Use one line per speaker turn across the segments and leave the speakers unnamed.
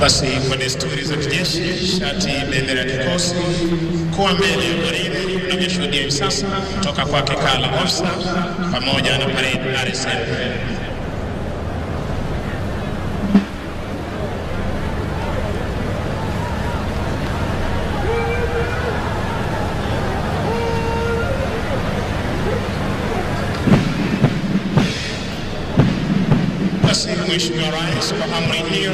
Basi kwa desturi za kijeshi, shati bendera ya kikosi kuwa mbele ya gwaride unavyoshuhudia hivi sasa kutoka kwake Kala Officer pamoja na parade RSM. Basi Mheshimiwa Rais, kwa amri hiyo,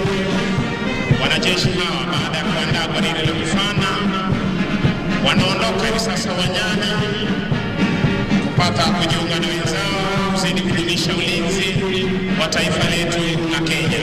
wanajeshi hawa baada ya kuandaa gwaride la kufana wanaondoka hivi sasa uwanjani kupata kujiunga na wenzao kuzidi kudumisha ulinzi wa taifa letu la Kenya.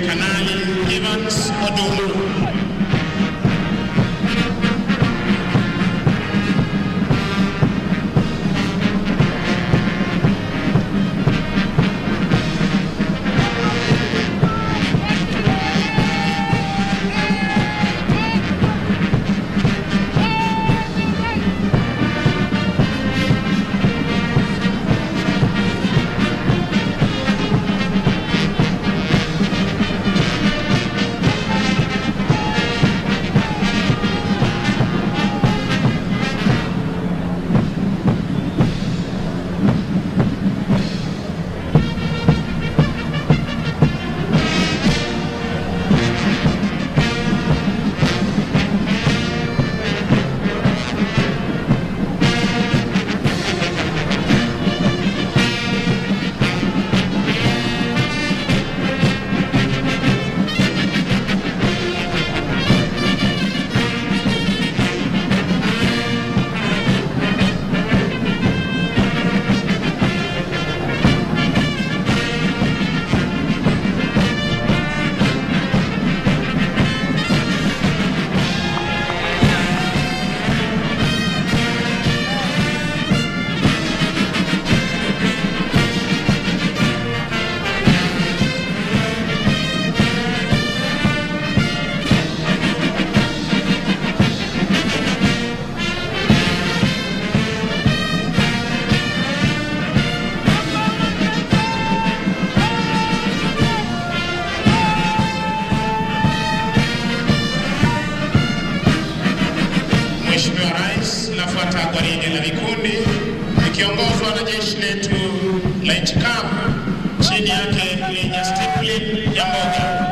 Kanali Evans Odungu. Mheshimiwa Rais, nafuata gwaride la vikundi likiongozwa na jeshi letu la nchi kavu, chini yake Meja Stiplin Nyamboga.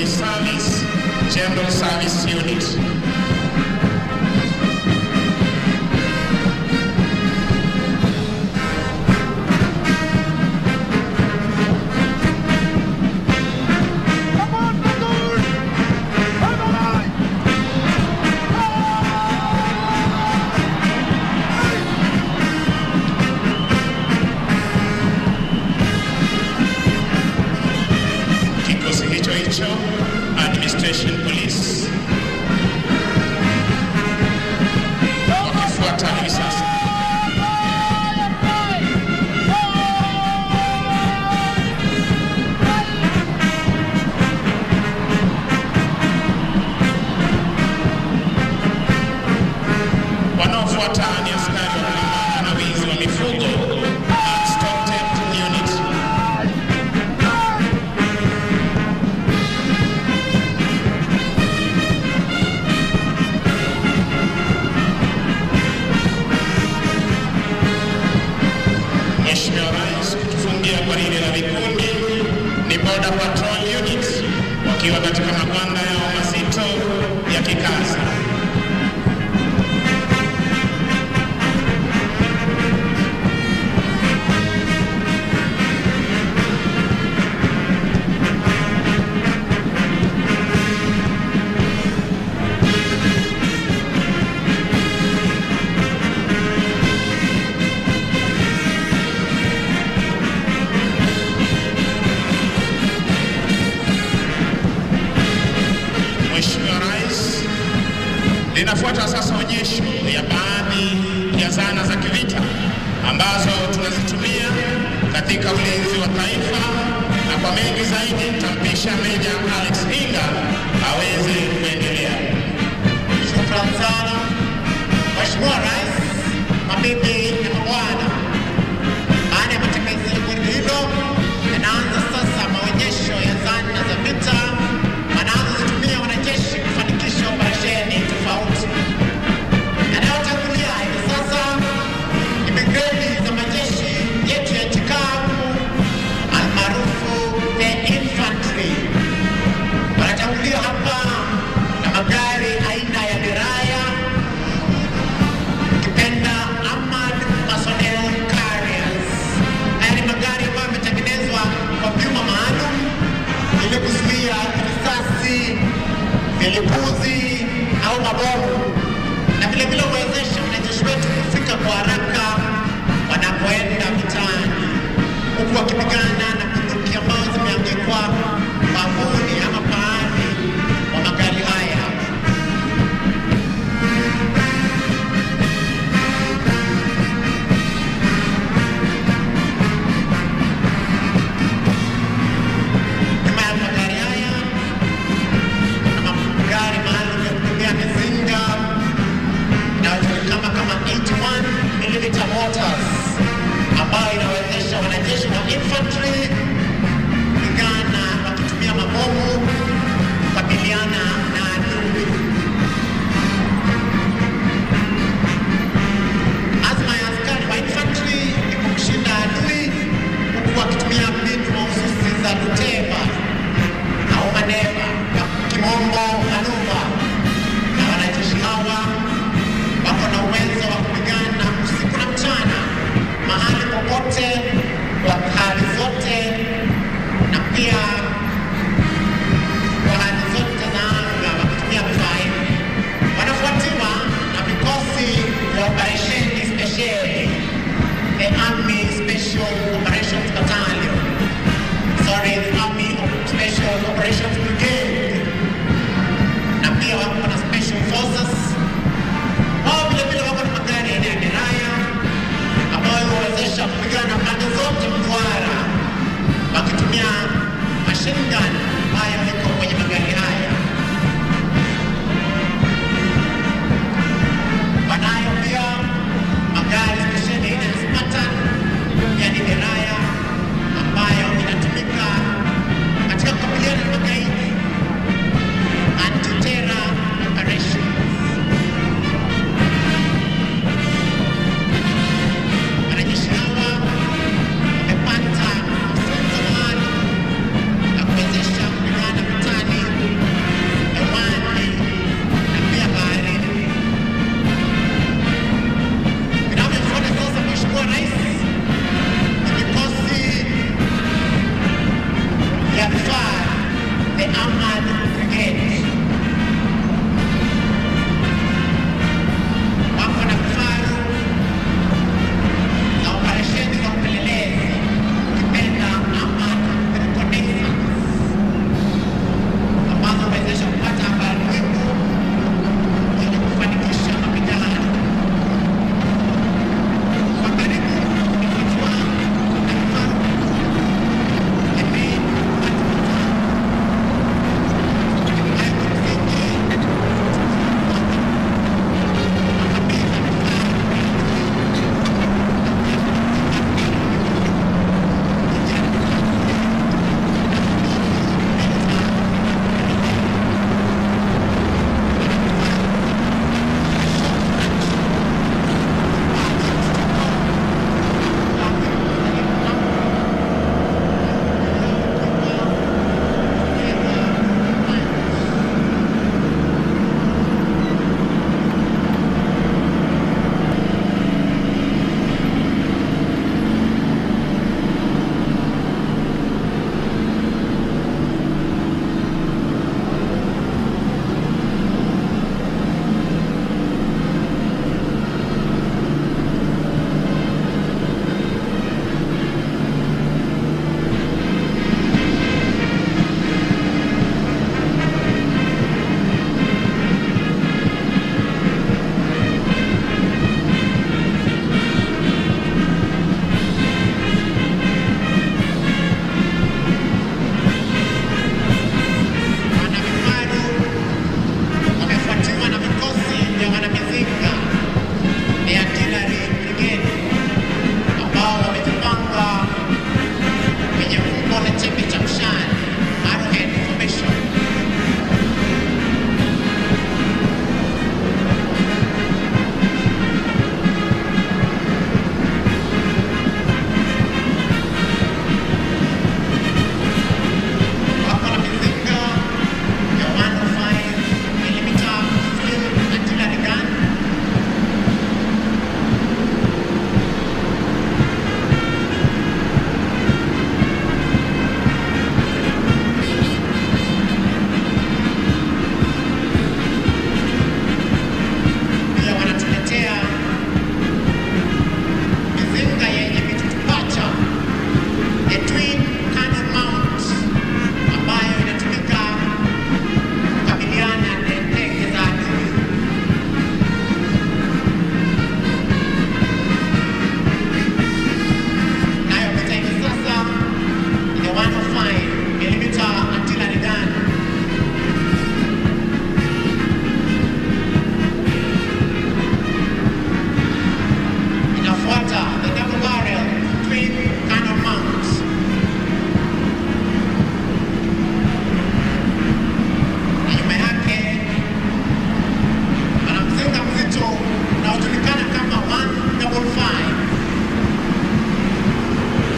Police Service, General Service Unit. Kikosi hicho hicho Administration Police wakifuata hivi sasa. Wanaofuata ni askari wa kupambana na wizi wa mifugo Stock Theft Unit. Mheshimiwa Rais, kutufungia gwaride la vikundi ni Border Patrol Unit wakiwa katika magwanda yao mazito ya kikazi. Mheshimiwa Rais, linafuata sasa onyesho ya baadhi ya zana za kivita ambazo tunazitumia katika ulinzi wa taifa, na kwa mengi zaidi nitampisha Meja Alex Hinga aweze kuendelea.
Shukran sana Mheshimiwa Rais, mabibi na mabwana. Baada ya matembezi ya gwaride hilo, yanaanza sasa maonyesho ya zana za vita wanazozitumia wanajeshi kufanikisha operesheni tofauti. Yanayotangulia hivi sasa ni brigedi za majeshi yetu ya nchi kavu almaarufu the infantry. Wanatangulia hapa na magari aina ya deraya, ukipenda armored personnel carriers. Haya ni magari ambayo yametengenezwa kwa vyuma maalum ili kuzuia risasi, vilipuzi au mabomu, na vile vile kuwezesha wanajeshi wetu kufika kwa haraka wanapoenda vitani, huku wakipigana na bunduki ambazo zimeangikwa bavuni ama paani wa magari haya. Nyuma ya magari haya kuna magari maalum ya kubebea mizinga inayojulikana kama 81 mm mortars, ambayo inawezesha wanajeshi wa infantry kupigana wakitumia mabomu kukabiliana na adui. Azma ya askari wa infantry ni kumshinda adui huku wakitumia mbinu mahususi za luteva au maneva, kwa kimombo manuva. Na wanajeshi hawa wako na uwezo wa kupigana usiku na mchana, mahali popote, kwa hali zote, na pia kwa hali zote za anga wakitumia vifaa hivi. Wanafuatiwa na vikosi vya operesheni spesheli, the Army Special Operations Battalion, sorry, the Army Special Operations Brigade, na pia wako na Special Forces. Wao vile vile wako na magari aina ya deraya ambayo huwezesha kupigana pande Armored Brigade. Wako na vifaru za operesheni za upelelezi, ukipenda armored reconnaissance, ambazo huwezesha kupata habari muhimu ili kufanikisha mapigano. Kwa karibu imefuatiwa na vifaru M8. Wana vifaru wamefuatiwa na vikosi vya wanamizinga, ni Artillery Brigade, ambao wamejipanga kwenye umbo la chembe cha mshale, arrowhead formation. Wako na mizinga ya 105 mm field artillery gun. Pia wanatuletea mizinga yenye mitutu pacha, a twin cannon mount, ambayo inatumika kukabiliana na ndege za adui. Nayo vita hivi sasa ni 105 mm artillery gun. Inafuata the double barrel twin cannon mount. Na nyuma yake ana mzinga mzito unaojulikana kama 155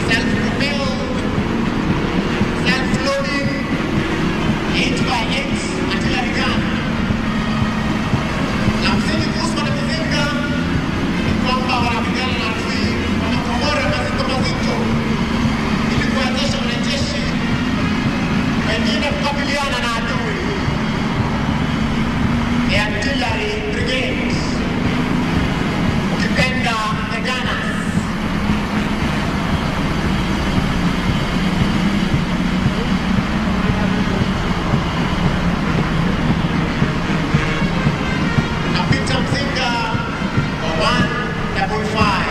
self-propelled, self-loading 8x8 artillery gun. La msingi kuhusu wanamizinga ni kwamba wanapigana na adui kwa makombora mazito mazito ili kuwezesha wanajeshi wengine kukabiliana na adui. The Artillery Brigade, ukipenda the Gunners. Napita mzinga wa 155.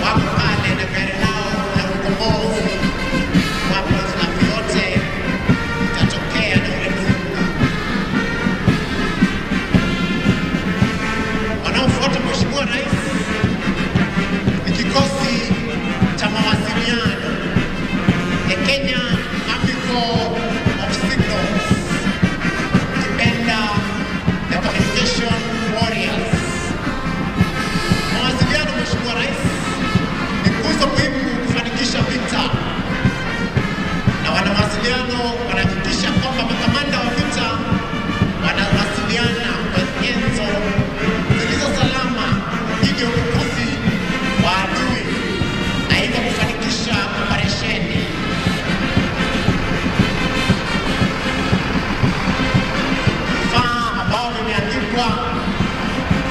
Wako pale na gari lao la ukombozi, wapo hitilafu yote itatokea na ule mzungu. Wanaofuata Mheshimiwa Rais ni kikosi cha mawasiliano, the Kenya Army Corps of Signals, ukipenda the Communication Warriors.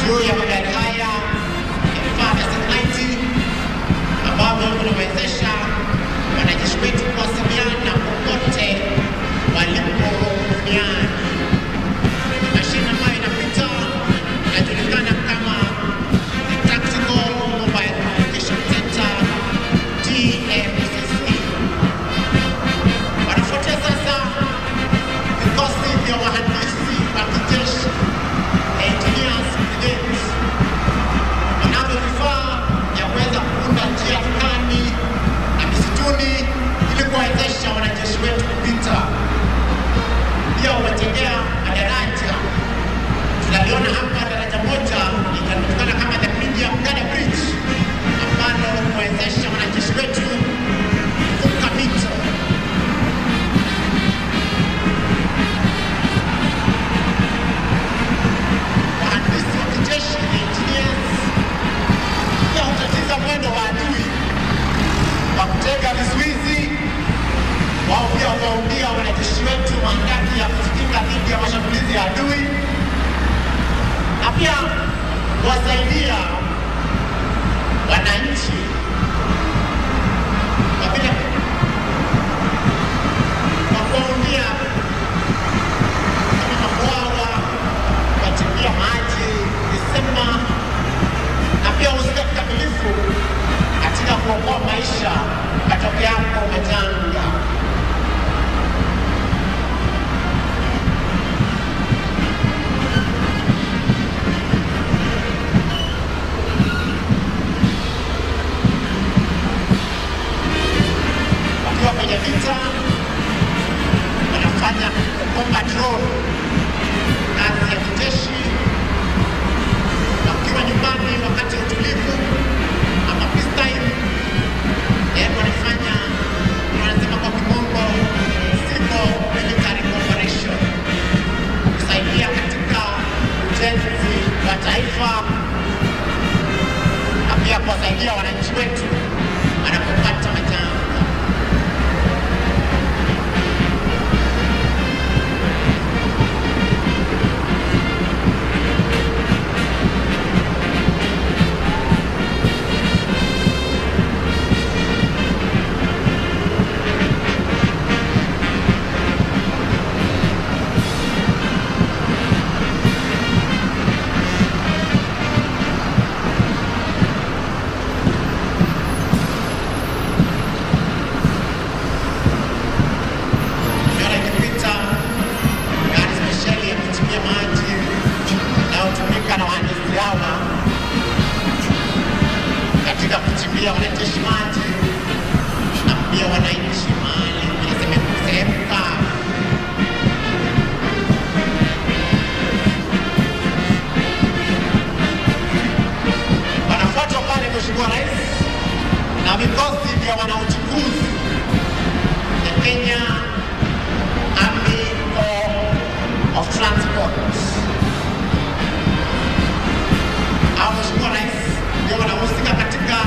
Juu ya magari haya ni vifaa vya satellite ambavyo vinawezesha wanajeshi wetu kuwasiliana popote walipo duniani. Mashine ambayo inapita inajulikana kama the Tactical Mobile Communication Center, TMCC. Wanafuatia sasa vikosi vya wahandisi wa kijeshi, Engineers Brigade. Wanavyo vifaa vya kuweza kuunda njia kani na misituni ili kuwawezesha wanajeshi wetu kupita. Pia wametengea madaraja. Tunaliona hapa daraja moja linajulikana kama the Medium Girder Bridge ambalo huwezesha wanajeshi wetu kuvuka mito. Wahandisi wa kijeshi, the engineers, pia hutatiza mwendo wa adui kwa kutega vizuizi. Wao pia huwaundia wanajeshi wetu maandaki ya kujikinga dhidi ya mashambulizi ya adui, na pia kuwasaidia wananchi kwa vile kwa kuwaundia kama mabwawa, kuwachimbia maji, visima, na pia husika kikamilifu katika kuokoa maisha patokeapo majanga. Wakiwa kwenye vita wanafanya combat role, kazi ya kijeshi. Wakiwa nyumbani wakati wa utulivu ama peace time, wanafanya, wanasema kwa kimombo, civil military cooperation, kusaidia katika ujenzi wa taifa na pia kuwasaidia wananchi wetu wanapopata majanga. Tumeona ikipita gari spesheli ya kuchimbia maji inayotumika na wahandisi hawa katika kuchimbia wanajeshi maji na pia wananchi mahali kwenye sehemu kavu. Wanafuatwa pale Mheshimiwa Rais na vikosi vya wanauchukuzi, the Kenya Army Corps of Transport. Hao Mheshimiwa Rais ndio wanahusika katika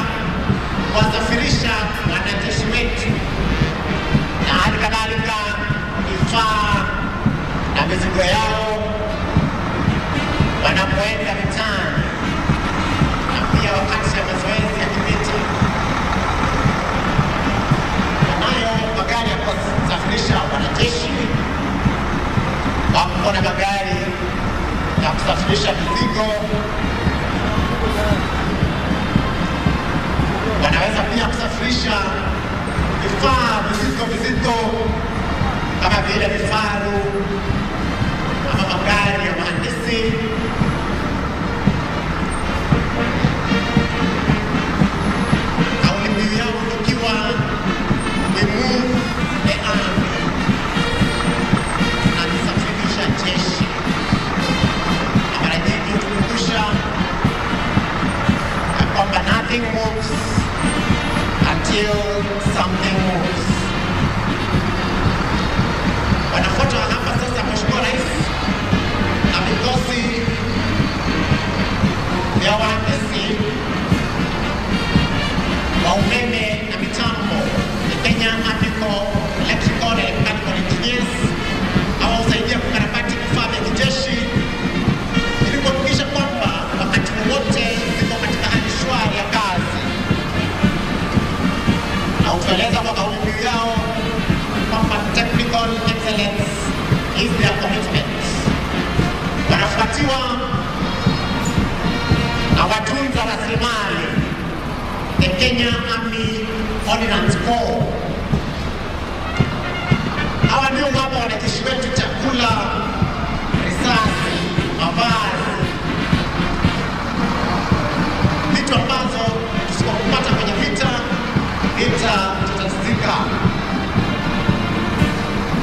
kuwasafirisha wanajeshi wetu na hali kadhalika vifaa na mizigo yao wanapoenda vitani na pia wakati ya mazoezi ya kivita. Wanayo magari ya kusafirisha wanajeshi, wako na magari ya kusafirisha mizigo, wanaweza pia kusafirisha vifaa vizito vizito kama vile vifaru ama magari ya wahandisi. Kauli mbiu yao ikiwa we move the army, tunalisafirisha jeshi. Na mara nyingi hutukumbusha ya kwamba nothing moves until something moves. Wanafuatwa hapa sasa Mheshimiwa Rais na vikosi vya wahandisi wa umeme na mitambo, the Kenya Army Corps Electrical and Mechanical Engineers. Hawa husaidia kukarabati vifaa vya kijeshi ili kuhakikisha kwamba wakati rasilimali, the Kenya Army Ordnance Corps. Hawa ndio wapa wanajeshi wetu chakula, risasi, mavazi, vitu ambazo tusipopata kwenye vita, vita tutatizika.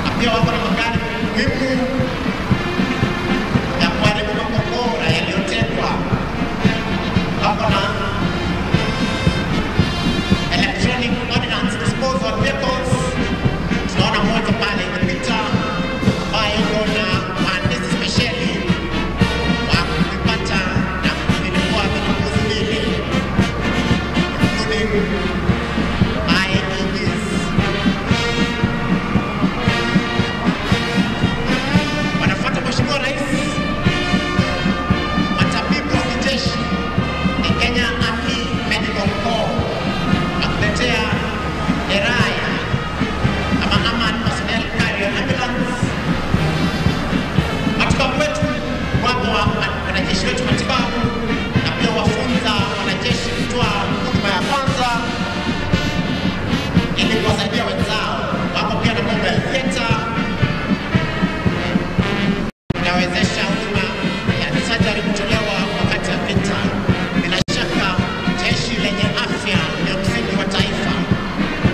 Na pia wako na magari muhimu ya kuharibu makombora yaliyotekwa. Wako na electronic ordnance disposal vehicles. Tunaona moja pale imepita ambayo iko na maandishi spesheli wa kuvipata na kuvilipua vilipuzi vile, including IEDs. Wanafuata Mheshimiwa Rais, matabibu wa kijeshi, the Kenya Army Medical Corps, wakuletea deraya ama Armored Personnel Carrier Ambulance. Matibabu wetu wapo wanajeshi wetu matibabu, na pia wafunza wanajeshi kutoa huduma ya kwanza ili kuwasaidia wenzao. Wako pia na mobile theater inawezesha huduma ya surgery kutolewa wakati wa vita. Bila shaka jeshi lenye afya ndio msingi wa taifa.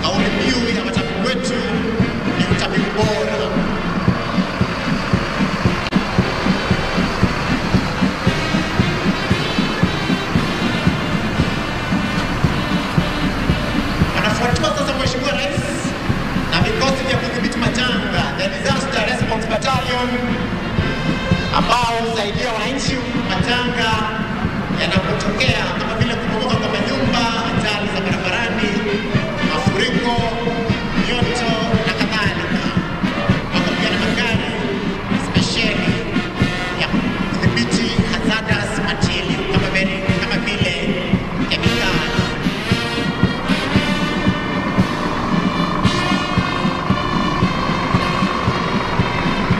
Kauli mbiu ya matabibu wetu ni utabibu bora. Wanafuatiwa sasa Mheshimiwa Rais na vikosi vya kudhibiti majanga, the Disaster Response Battalion, ambao husaidia wananchi majanga yanapotokea kama vile kubomoka kwa manyumba, ajali za barabarani, mafuriko, mioto na kadhalika. Wako pia na magari spesheli ya kudhibiti hazardous material kama vile kemikali.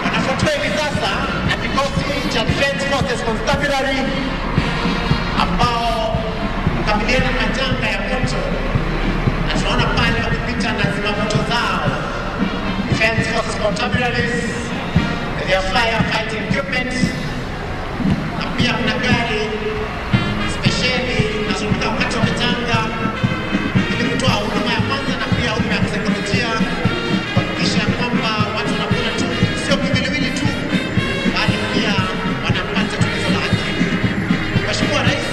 Wanafuatiwa hivi sasa na kikosi cha Defence Forces Constabulary ambao hukabiliana na majanga ya moto, na tunaona pale wakipita na zimamoto zao. Defence Forces Constabularies, their fire fighting equipment, na pia kuna gari spesheli zinazotumika wakati wa majanga ili kutoa huduma ya kwanza na pia huduma ya kisaikolojia, kuhakikisha kwamba watu wanapona tu, sio kiwiliwili tu, bali pia wanapata tulizo la akili. Mheshimiwa Rais,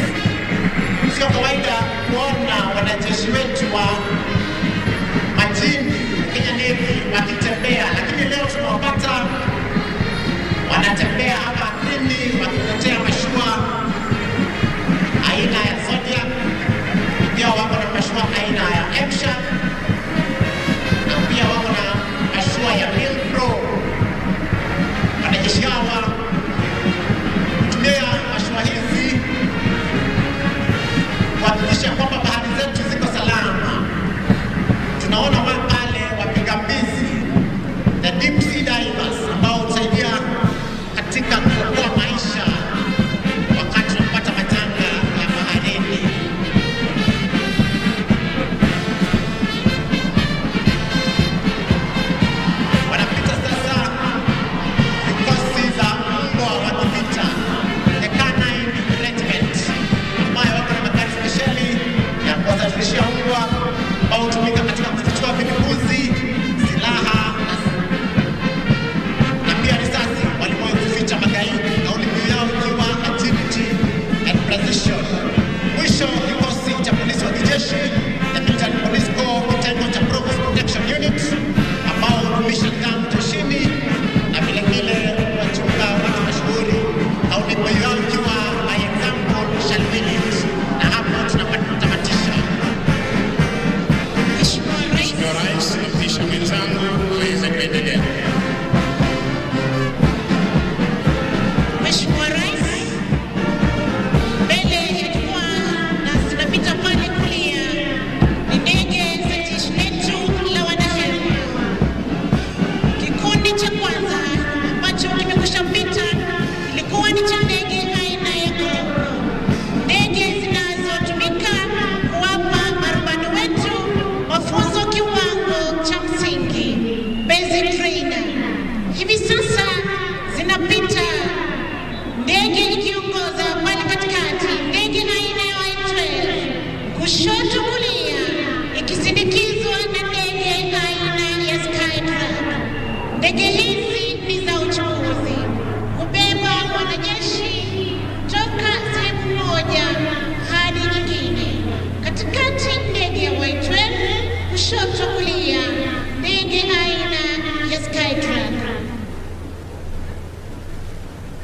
sio kawaida kuona wanajeshi wetu wa majini Kenya Navy wakitembea, lakini leo tunawapata wanatembea hapa ardhini wakitetea mashua aina ya Zodiac, pia wako na mashua aina ya M-Shark, na pia wako na mashua ya Milpro. Wanajeshi hawa hutumia mashua hizi kuhakikisha kwamba bahari zetu ziko salama. Tunaona pale wapiga mbizi, the deep sea divers, ambao husaidia katika kuokoa maisha.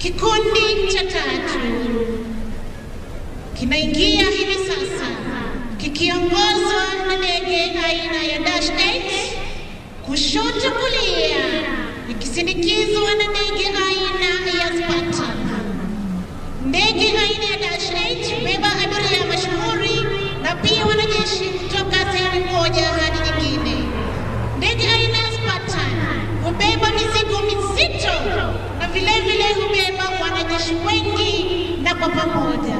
Kikundi cha tatu kinaingia hivi sasa kikiongozwa na ndege aina ya Dash 8 kushoto kulia, ikisindikizwa na ndege aina ya Spartan. Ndege aina ya Dash 8 hubeba abiria mashuhuri na pia wanajeshi kutoka sehemu moja hadi nyingine. Ndege aina ya Spartan hubeba mizigo mizito na vile vile hubeba wanajeshi wengi na kwa pamoja.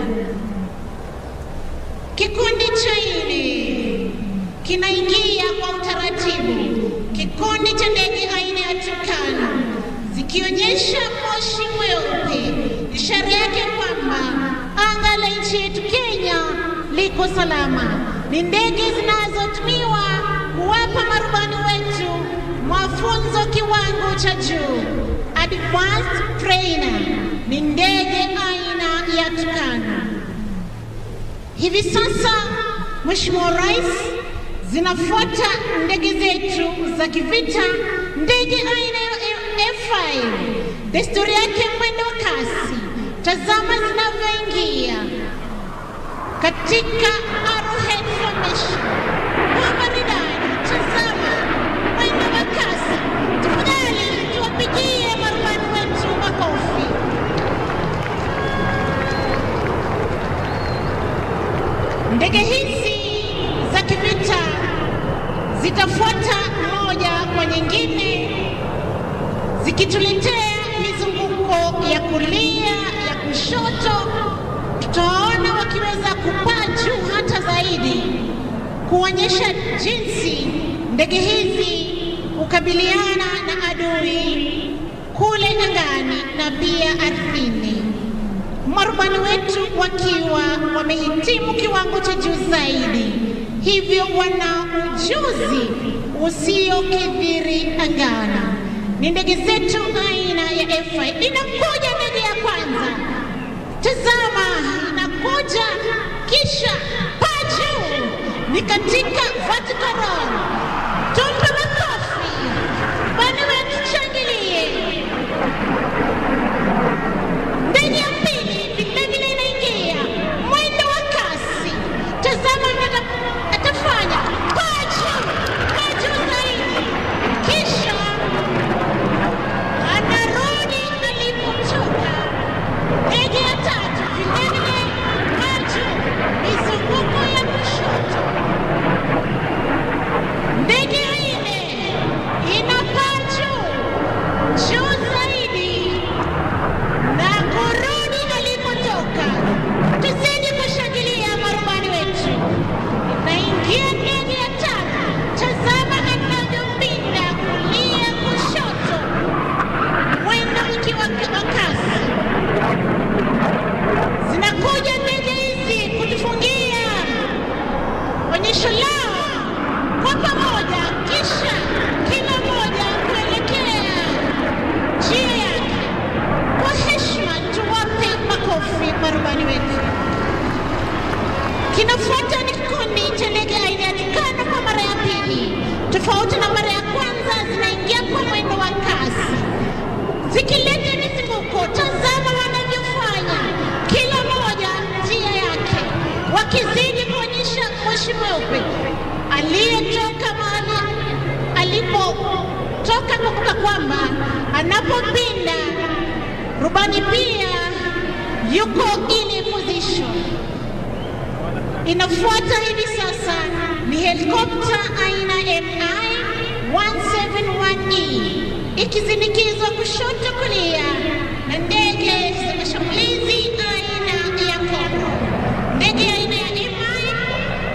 Kikundi cha nne kinaingia kwa utaratibu. Kikundi cha ndege aina ya Tucano zikionyesha moshi mweupe, ishara yake kwamba anga la nchi yetu Kenya liko salama. Ni ndege zinazotumiwa kuwapa marubani wetu mafunzo kiwango cha juu. Advanced trainer ni ndege aina ya Tucano. Hivi sasa, Mheshimiwa Rais, zinafuata ndege zetu za kivita, ndege aina ya F5, desturi yake mwendo kasi. Tazama zinavyoingia katika Arrowhead Formation kwa maridadi. Tazama mwendo wa kasi. Tafadhali tuwapigie marubani wetu makofi. Ndege hizi za kivita zitafuata moja kwa nyingine zikituletea mizunguko ya kulia, ya kushoto. Tutaona wakiweza kupaa juu hata zaidi, kuonyesha jinsi ndege hizi hukabiliana na adui kule angani na pia ardhini. Marubani wetu wakiwa wamehitimu kiwango cha juu zaidi, hivyo wana ujuzi usiokithiri angani. Ni ndege zetu aina ya F5. Inakuja ndege ya kwanza, tazama, inakuja kisha paa juu, ni katika vertical roll. Tumpe makofi bani wetu, shangilie. Ndege ya pili vile vile inaingia mwendo wa kasi. Tazama atafanya paa juu zaidi, kisha anarudi alipotoka. Ndege ya tatu vile vile paa juu, mizunguko ya kushoto. Ndege ya nne inapaa juu zaidi na kurudi alipotoka. Tuzidi kushangilia marubani wetu. Inaingia ndege ya tano. Tazama anavyopinda kulia kushoto, mwendo ukiwa wa kasi. Zinakuja ndege hizi kutufungia onyesho lao kwa pamoja, kisha kila moja kuelekea njia yake. Kwa heshima tuwape makofi marubani wetu. Kinafuata ni kikundi cha ndege aina ya Tucano kwa mara ya pili. Tofauti na mara ya kwanza, zinaingia kwa mwendo wa kasi zikileta mizunguko. Tazama wanavyofanya, kila moja njia yake, wakizidi kuonyesha moshi mweupe. Aliyetoka mahali alipotoka, kumbuka kwamba anapopinda rubani pia yuko ile position. Inafuata hivi sasa ni helikopta aina MI 171E ikizindikizwa kushoto kulia na ndege za mashambulizi aina ya Cobra. Ndege aina ya MI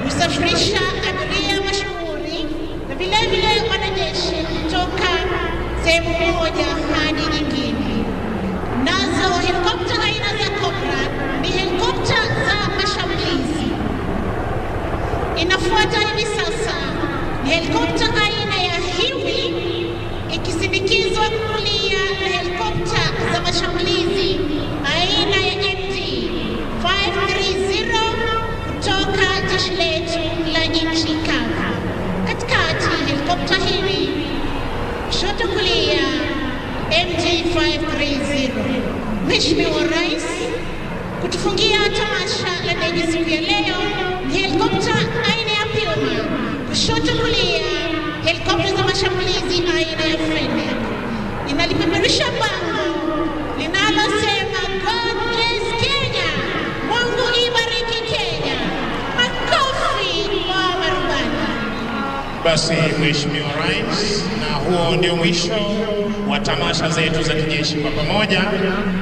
husafirisha abiria mashuhuri na vile vile wanajeshi kutoka sehemu moja hadi nyingine. Nazo helikopta aina za Cobra ni helikopta za mashambulizi. Inafuata hivi sasa ni helikopta aina ya Huey ikisindikizwa kulia na helikopta za mashambulizi aina ya MD 530 kutoka jeshi letu la nchi kavu. Katikati helikopta hili, kushoto kulia Mheshimiwa Rais, kutufungia tamasha la ndege siku ya leo ni helikopta aina ya Puma, kushoto kulia helikopta za mashambulizi aina ya Fennec. Inalipeperusha bango linalosema God bless Kenya, Mungu ibariki Kenya. Makofi kwa marubani.
Basi Mheshimiwa Rais, na huo ndio mwisho wa tamasha zetu za kijeshi kwa pamoja.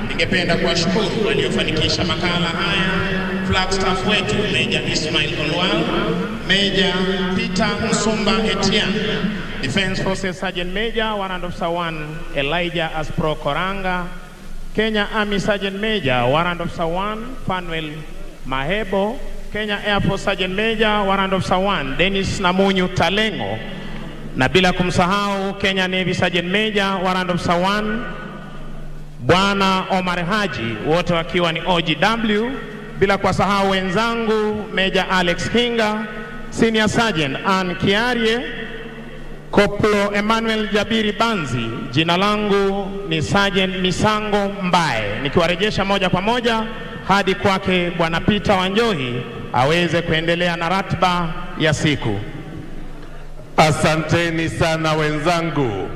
Ningependa kuwashukuru waliofanikisha makala haya, Flagstaff wetu Meja Ismail Olwal, Meja Peter Msumba Etienne, Defense Forces Sergeant Major Warrant Officer 1 Elijah Aspro Koranga, Kenya Army Sergeant Major Warrant Officer 1 Fanuel Mahebo, Kenya Air Force Sergeant Major Warrant Officer 1 Dennis Namunyu Talengo, na bila kumsahau Kenya Navy Sergeant Major Warrant Officer 1 Bwana Omar Haji, wote wakiwa ni OGW, bila kuwasahau wenzangu Major Alex Hinga, Senior Sergeant Ann Kiarie, Koplo Emmanuel Jabiri Banzi. Jina langu ni Sergeant Misango Mbae, nikiwarejesha moja kwa moja hadi kwake Bwana Peter Wanjohi aweze kuendelea na ratiba ya siku.
Asanteni sana wenzangu.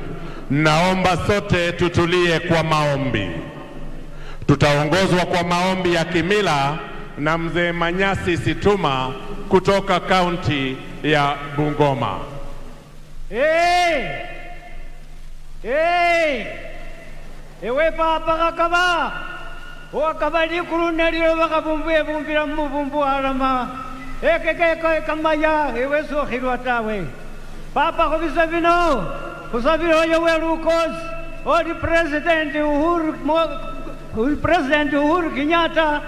Naomba sote tutulie kwa maombi. Tutaongozwa kwa maombi ya kimila na Mzee Manyasi Situma kutoka kaunti ya Bungoma.
Hey! Hey! Ewe papa kakaba! Wakaba likulu nalilo bakabumbuye bumbira mubumbu alama. Ekekeko ekamaya ewe sokhilwa tawe. Papa khubisa bino khusabila oyo welukosi oli President Uhuru President Uhuru Kenyatta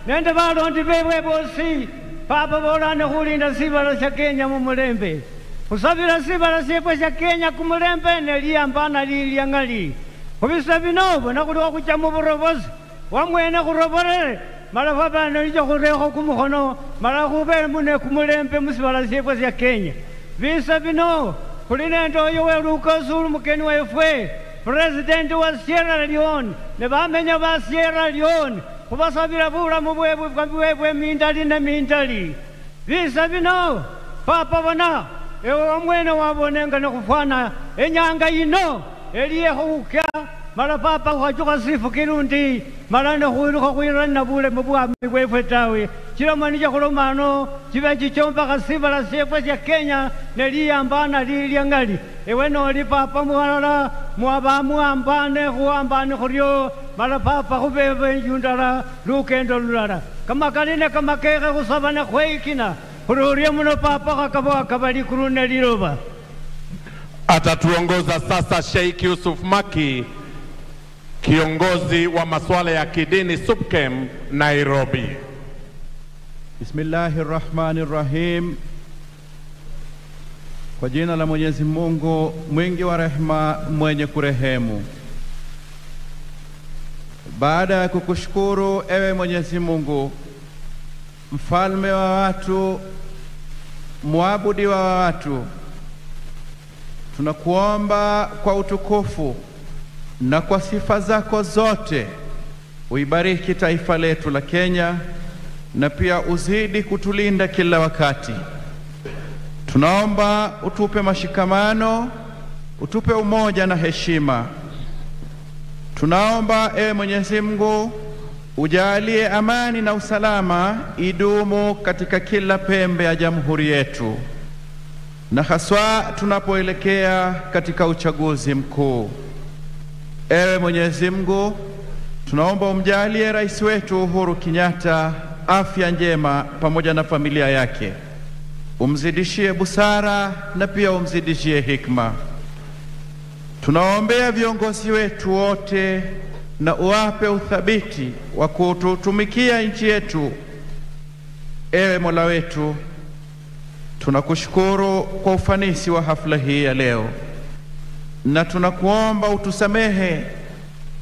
nende balondi bebwe bosi. Papa bolane khulinda sibala sya Kenya mumulembe. Khusabila sibala syefwe sya Kenya kumulembe neliyambana lilyangali. Khubisa bino bona khulikho khucha muburobosi wamwene khuroborere mala khwabana nicho khurekho kumukhono mala khubele mune kumulembe musibala syefwe sya Kenya. Visa bino khuli nende oyo welukosi uli mukeni wefwe President wa Sierra Leone ne bamenya ba Sierra Leone khubasabila bulamu bwebwe bwebwe mindali ne mindali. Visa bino papa bona ewe wamwene wabonenga nekhufwana enyanga yino eliye khukya mala papa khwachukha sifu kilundi mala nekhwilukha khwirana bulemu bwami bwefwe tawe. Chilomani chakhulomano chibe chichombakha sibala syefwe sya Kenya neliyambana lilyangali. Ewe noli papa muwalala mwaba muambane khuambane khuryo mala papa khubebe inju ndala lukendo lulala kamakaline kamakekhe khusabane khweyikina khururye muno papa khakaba kabalikulu neliloba.
Atatuongoza sasa Sheikh Yusuf Maki, kiongozi wa masuala ya kidini SUPKEM Nairobi.
Bismillahirrahmanirrahim. Kwa jina la Mwenyezi Mungu mwingi wa rehema mwenye kurehemu. Baada ya kukushukuru ewe Mwenyezi Mungu, mfalme wa watu, muabudi wa watu, tunakuomba kwa utukufu na kwa sifa zako zote uibariki taifa letu la Kenya na pia uzidi kutulinda kila wakati. Tunaomba utupe mashikamano, utupe umoja na heshima. Tunaomba ewe Mwenyezi Mungu ujalie amani na usalama idumu katika kila pembe ya jamhuri yetu, na haswa tunapoelekea katika uchaguzi mkuu. Ewe Mwenyezi Mungu, tunaomba umjalie rais wetu Uhuru Kenyatta afya njema pamoja na familia yake. Umzidishie busara na pia umzidishie hikma. Tunaombea viongozi wetu wote na uwape uthabiti wa kututumikia nchi yetu. Ewe Mola wetu, tunakushukuru kwa ufanisi wa hafla hii ya leo, na tunakuomba utusamehe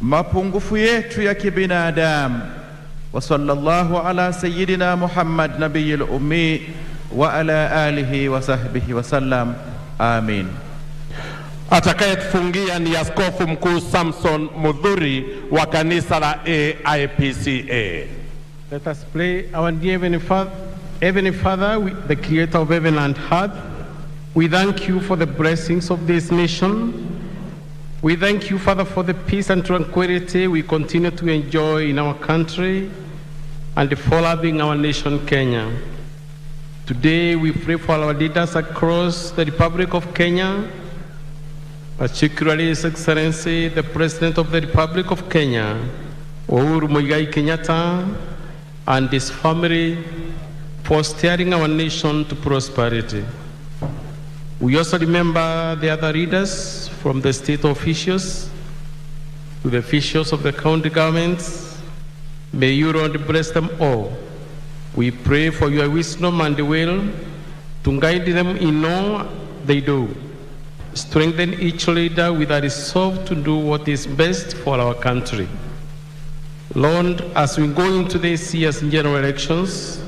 mapungufu yetu ya kibinadamu. Wa sallallahu ala sayyidina Muhammad nabiyil ummi wa ala alihi wa sahbihi wa sallam. Amin.
Atakayetufungia ni Askofu Mkuu Samson Mudhuri wa kanisa la AIPCA.
Let us pray. Our dear Heavenly Father, Heavenly Father, the creator of heaven and earth, we thank you for the blessings of this nation. We thank you, Father, for the peace and tranquility we continue to enjoy in our country and for loving our nation, Kenya. Today, we pray for our leaders across the Republic of Kenya, particularly His Excellency, the President of the Republic of Kenya, Uhuru Muigai Kenyatta, and his family for steering our nation to prosperity. We also remember the other leaders, from the state officials to the officials of the county governments. May you, Lord, bless them all. We pray for your wisdom and will to guide them in all they do. Strengthen each leader with a resolve to do what is best for our country. Lord, as we go into this year's general elections,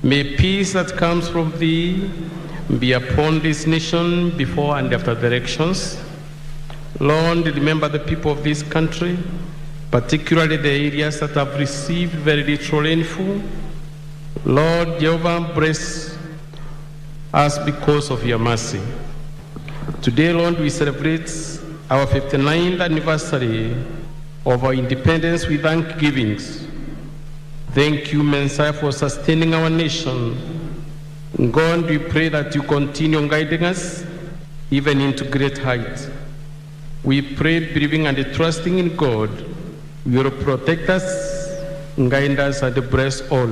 may peace that comes from thee be upon this nation before and after the elections. Lord, remember the people of this country, particularly the areas that have received very little rainfall. Lord Jehovah, bless us because of your mercy. Today, Lord, we celebrate our 59th anniversary of our independence with thanksgivings. Thank you, Messiah, for sustaining our nation. God, we pray that you continue guiding us even into great heights. We pray, believing and trusting in God, you will protect us, guide us, and bless all.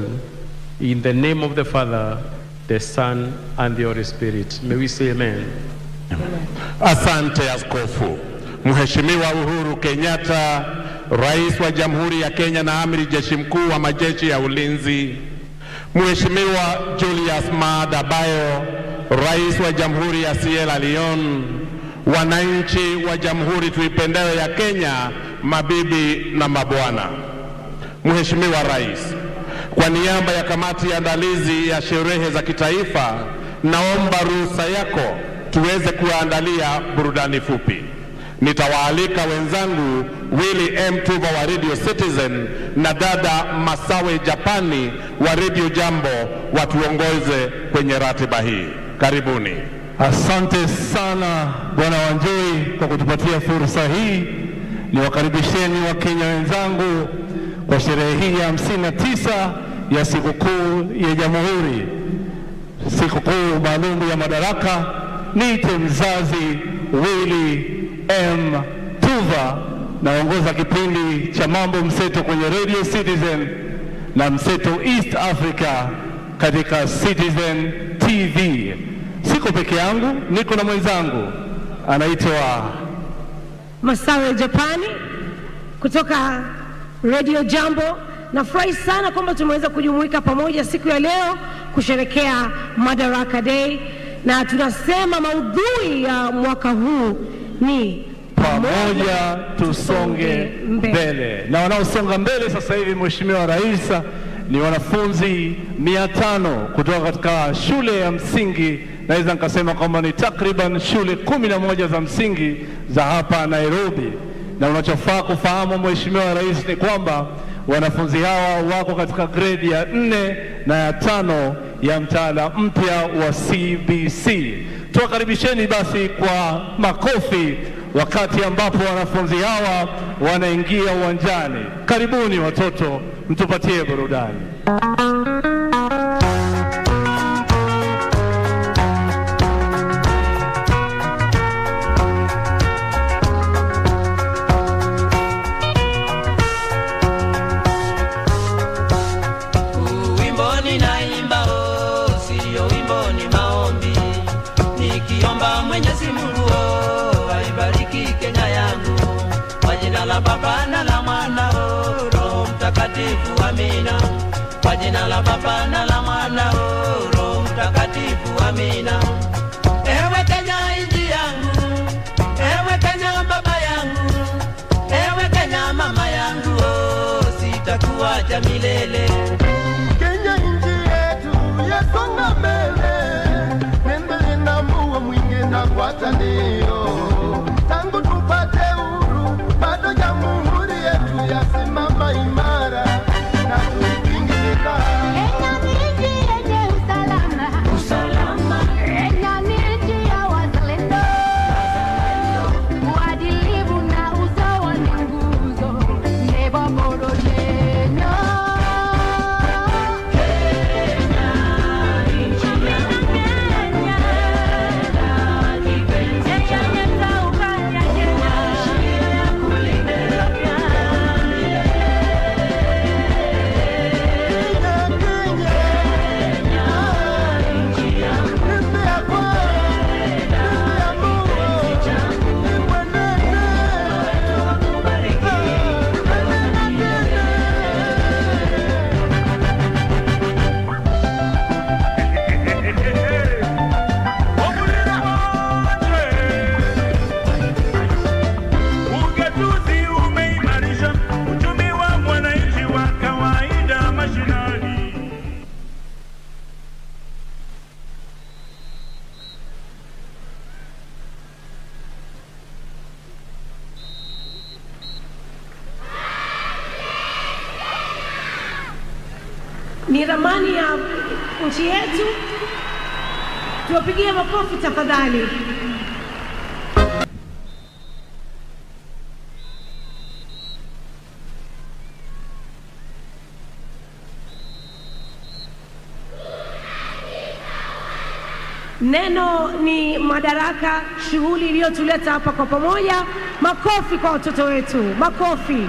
In the name of the Father, the Son, and the Holy Spirit. May we say amen.
Amen. Asante Askofu. Mheshimiwa Uhuru Kenyatta, Rais wa Jamhuri ya Kenya na Amiri Jeshi Mkuu wa Majeshi ya Ulinzi. Mheshimiwa Julius Maada Bio, Rais wa Jamhuri ya Sierra Leone. Wananchi wa Jamhuri tuipendayo ya Kenya, mabibi na mabwana. Mheshimiwa Rais, kwa niaba ya kamati ya andalizi ya sherehe za kitaifa, naomba ruhusa yako tuweze kuandalia burudani fupi. Nitawaalika wenzangu Willy M. Tuva wa Radio Citizen na dada Masawe Japani wa Radio Jambo watuongoze kwenye ratiba hii. Karibuni.
Asante sana Bwana Wanjoi kwa kutupatia fursa hii. Niwakaribisheni Wakenya wenzangu kwa sherehe hii ya 59 ya sikukuu ya Jamhuri, sikukuu maalum ya Madaraka. Niite mzazi Willy M. Tuva, naongoza kipindi cha Mambo Mseto kwenye Radio Citizen na Mseto East Africa katika Citizen TV. Siko peke yangu, niko na mwenzangu anaitwa
Masawe Japani kutoka Radio Jambo. Nafurahi sana kwamba tumeweza kujumuika pamoja siku ya leo kusherekea Madaraka Day, na tunasema maudhui ya mwaka huu ni
pamoja tusonge mbele. Na wanaosonga mbele sasa hivi, Mheshimiwa Rais, ni wanafunzi 500 kutoka katika shule ya msingi. Naweza nikasema kwamba ni takriban shule 11 za msingi za hapa Nairobi. Na unachofaa kufahamu Mheshimiwa Rais ni kwamba wanafunzi hawa wako katika grade ya 4 na ya 5 ya mtaala mpya wa CBC. Tuwakaribisheni basi kwa makofi wakati ambapo wanafunzi hawa wanaingia uwanjani. Karibuni watoto, mtupatie burudani.
Baba na la Mwana, Roho Mtakatifu, amina. Kwa jina la Baba na la Mwana, Roho Mtakatifu, amina. Ewe Kenya nchi yangu, ewe Kenya baba yangu, ewe Kenya mama yangu, sitakuacha milele.
Kenya nchi yetu yasonga mbele, nende na muwe mwingi na kwa tandio.
Ni ramani ya nchi yetu. Tuwapigie makofi tafadhali. Neno ni madaraka, shughuli iliyotuleta hapa kwa pamoja. Makofi kwa watoto wetu, makofi.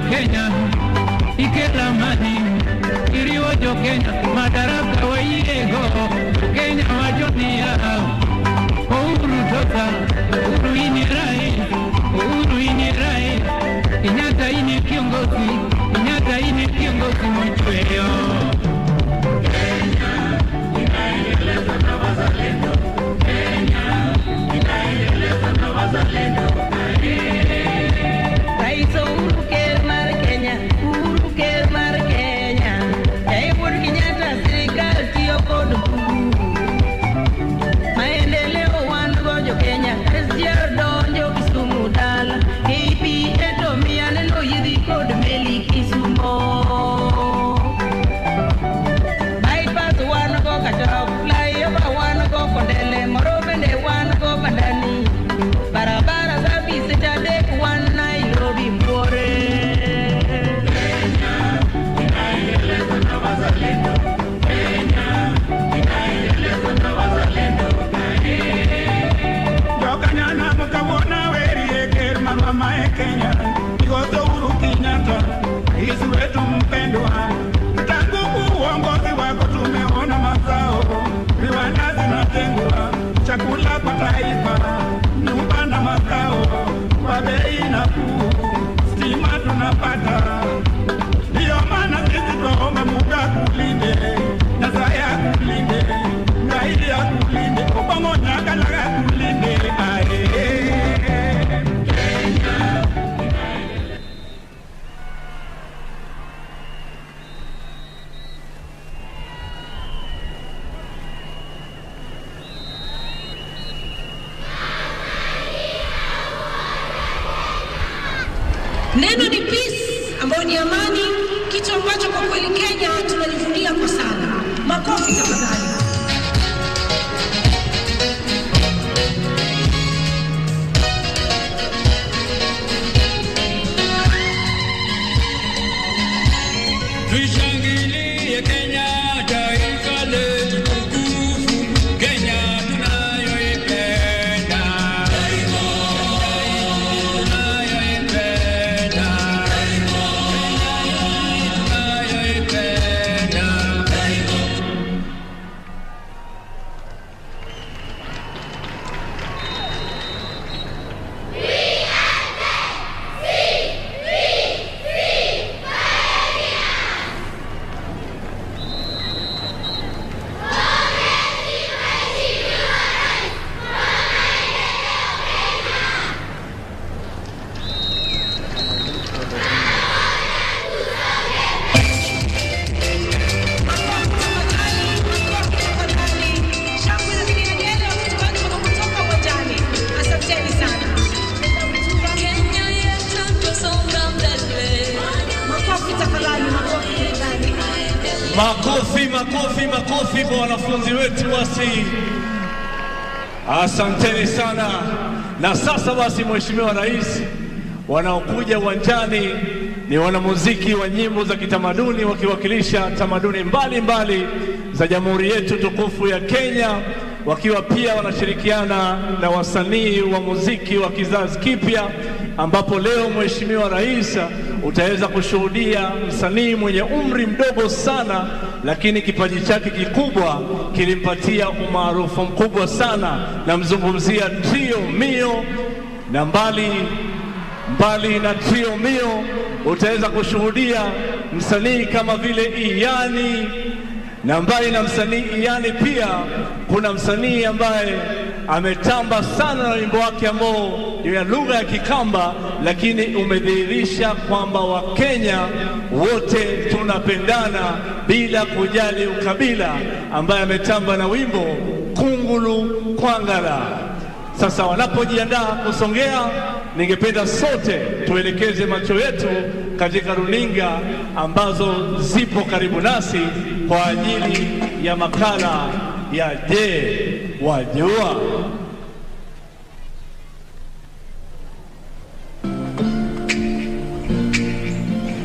Kenya, ikela mani, iriwo jo Kenya, madaraka waiego, Kenya wajonia, Uhuru tota, Uhuru ini rai, Uhuru ini rai, Kenyatta ini kiongozi, Kenyatta ini kiongozi mchweo. Kenya, inaendeleza na wazalendo, Kenya, inaendeleza na wazalendo.
Rais Uhuru Kenya, Uhuru ker mar Kenya, Uhuru Kenyatta sirikal tiyo kod maendeleo wan go jo Kenya, SGR donjo Kisumu dala, KPA to miya neno yidhi kod meli Kisumo. Bypass wan go Kachok, flyover wan go Kondele, moro bende wan go Bandani, barabara service tadek wan Nairobi Mbuore.
Kenya, Igoto Uhuru Kenyatta, rais wetu mpendwa. Tangu uongozi wako tumeona mazao, viwanda zinajengwa, chakula kwa taifa, nyumba na makao kwa bei nafuu, stima tunapata. Ndiyo maana sisi twaomba Mungu akulinde, Nyasaye akulinde, Ngai akulinde, Obongo Nyakalaga akulinde. Aye.
Neno ni peace, ambayo ni amani, kitu ambacho kwa kweli Kenya tunajivunia kwa sana. Makofi tafadhali.
Tuishangilie Kenya, taifa letu tukufu, Kenya tunayoipenda. Tunayoipenda. Tunayoipenda.
Makofi, makofi, makofi kwa wanafunzi wetu basi. Asanteni sana. Na sasa basi, Mheshimiwa Rais, wanaokuja uwanjani ni wanamuziki wa nyimbo za kitamaduni wakiwakilisha tamaduni mbalimbali za jamhuri yetu tukufu ya Kenya, wakiwa pia wanashirikiana na wasanii wa muziki wa kizazi kipya, ambapo leo Mheshimiwa Rais utaweza kushuhudia msanii mwenye umri mdogo sana, lakini kipaji chake kikubwa kilimpatia umaarufu mkubwa sana. Namzungumzia Trio Mio, na mbali na Trio Mio utaweza kushuhudia msanii kama vile Iyani, na mbali na msanii Iyani pia kuna msanii ambaye ametamba sana na wimbo wake ambao ni ya lugha ya Kikamba, lakini umedhihirisha kwamba Wakenya wote tunapendana bila kujali ukabila, ambaye ametamba na wimbo Kungulu Kwangala. Sasa wanapojiandaa kusongea, ningependa sote tuelekeze macho yetu katika runinga ambazo zipo karibu nasi kwa ajili ya makala ya Je, Wajua?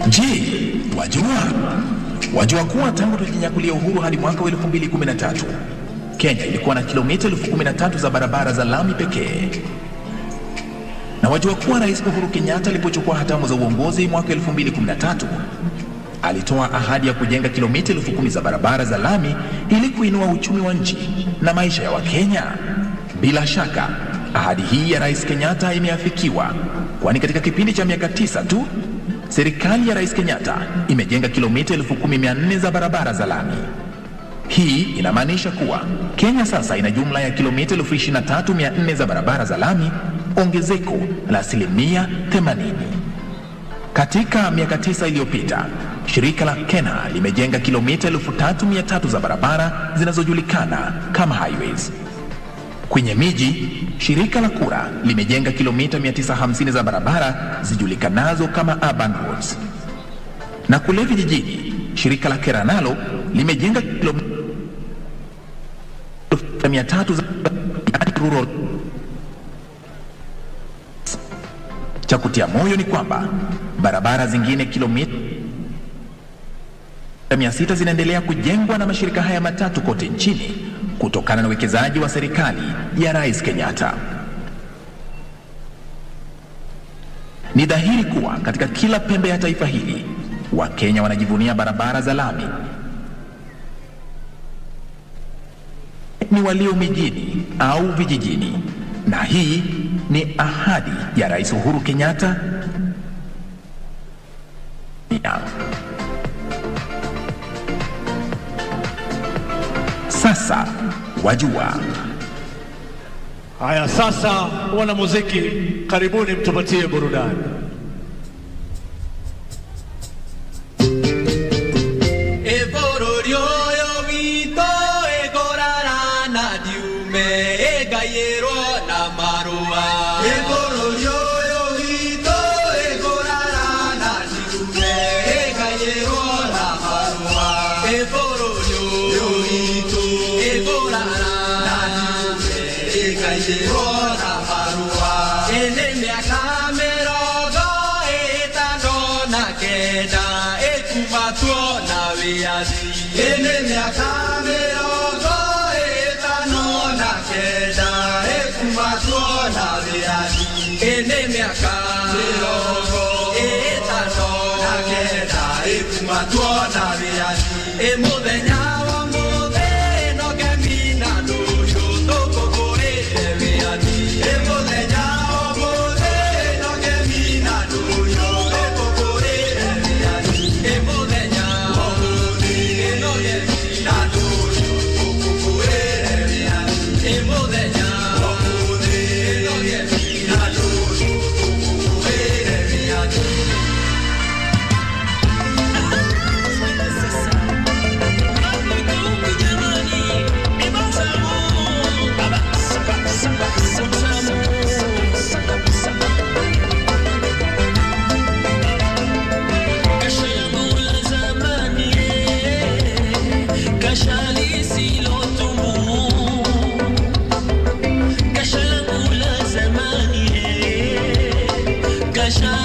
Je, wajua? Wajua kuwa tangu tulijinyakulia uhuru hadi mwaka wa 2013, Kenya ilikuwa na kilomita 13,000 za barabara za lami pekee. Na wajua kuwa Rais Uhuru Kenyatta alipochukua hatamu za uongozi mwaka 2013, alitoa ahadi ya kujenga kilomita 10,000 za barabara za lami ili kuinua uchumi wa nchi na maisha ya Wakenya. Bila shaka, ahadi hii ya Rais Kenyatta imeafikiwa, kwani katika kipindi cha miaka 9 tu, serikali ya Rais Kenyatta imejenga kilomita 10,400 za barabara za lami. Hii inamaanisha kuwa Kenya sasa ina jumla ya kilomita 23,400 za barabara za lami, ongezeko la 80%. Katika miaka 9 iliyopita, shirika la KeNHA limejenga kilomita 3,300 za barabara zinazojulikana kama highways. Kwenye miji, shirika la KURA limejenga kilomita 950 za barabara zijulikanazo kama urban roads. Na kule vijijini, shirika la KERA nalo limejenga kilomita 300 za rural. Cha kutia moyo ni kwamba barabara zingine kilomita 600 zinaendelea kujengwa na mashirika haya matatu kote nchini kutokana na uwekezaji wa serikali ya Rais Kenyatta. Ni dhahiri kuwa katika kila pembe ya taifa hili, Wakenya wanajivunia barabara za lami. Ni walio mijini au vijijini. Na hii ni ahadi ya Rais Uhuru Kenyatta. Sasa wajua.
Haya, sasa wanamuziki, karibuni mtupatie burudani.
Kasha